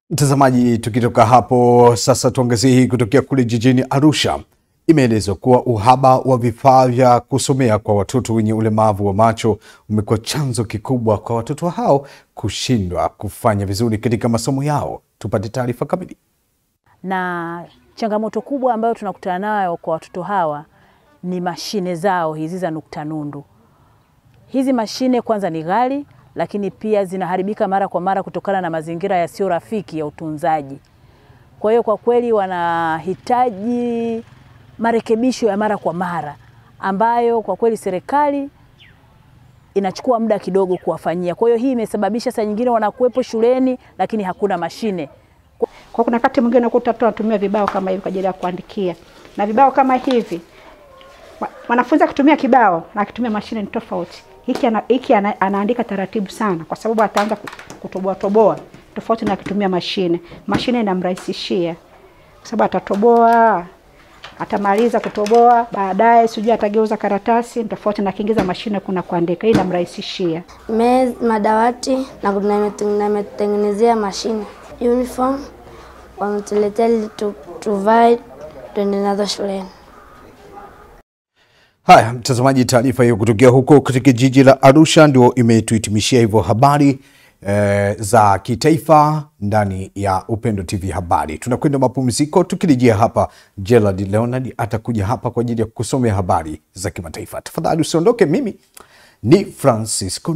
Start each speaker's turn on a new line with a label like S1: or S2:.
S1: Mtazamaji, tukitoka hapo sasa tuangazie hii kutokea kule jijini Arusha. Imeelezwa kuwa uhaba wa vifaa vya kusomea kwa watoto wenye ulemavu wa macho umekuwa chanzo kikubwa kwa watoto hao kushindwa kufanya vizuri katika masomo yao. Tupate taarifa kamili.
S2: Na changamoto kubwa ambayo tunakutana nayo kwa watoto hawa ni mashine zao hizi za nukta nundu. Hizi mashine kwanza ni ghali, lakini pia zinaharibika mara kwa mara kutokana na mazingira yasiyo rafiki ya utunzaji. Kwa hiyo kwa kweli wanahitaji marekebisho ya mara kwa mara ambayo kwa kweli serikali inachukua muda kidogo kuwafanyia. Kwa hiyo hii imesababisha saa nyingine wanakuwepo shuleni lakini hakuna mashine.
S3: Kwa kuna wakati mwingine unakuta watu wanatumia vibao kama hivi kwa ajili ya kuandikia. Na vibao kama hivi, mwanafunzi akitumia kibao na akitumia mashine ni tofauti. Hiki anaandika taratibu sana kwa sababu ataanza kutoboa toboa, tofauti na akitumia mashine. Mashine inamrahisishia kwa sababu atatoboa, atamaliza kutoboa, baadaye sijui atageuza karatasi, tofauti na akiingiza mashine kuna kuandika. Hii inamrahisishia.
S4: Meza, madawati na kuna mashine. Uniform wametuletea ili tuvae tuende nazo shuleni.
S1: Haya mtazamaji, taarifa hiyo kutokea huko katika jiji la Arusha ndio imetuhitimishia hivyo habari za kitaifa ndani ya Upendo TV habari. Tunakwenda mapumziko, tukirejea hapa Gerald Leonard atakuja hapa kwa ajili ya kusomea habari za kimataifa. Tafadhali usiondoke, mimi ni Francisco.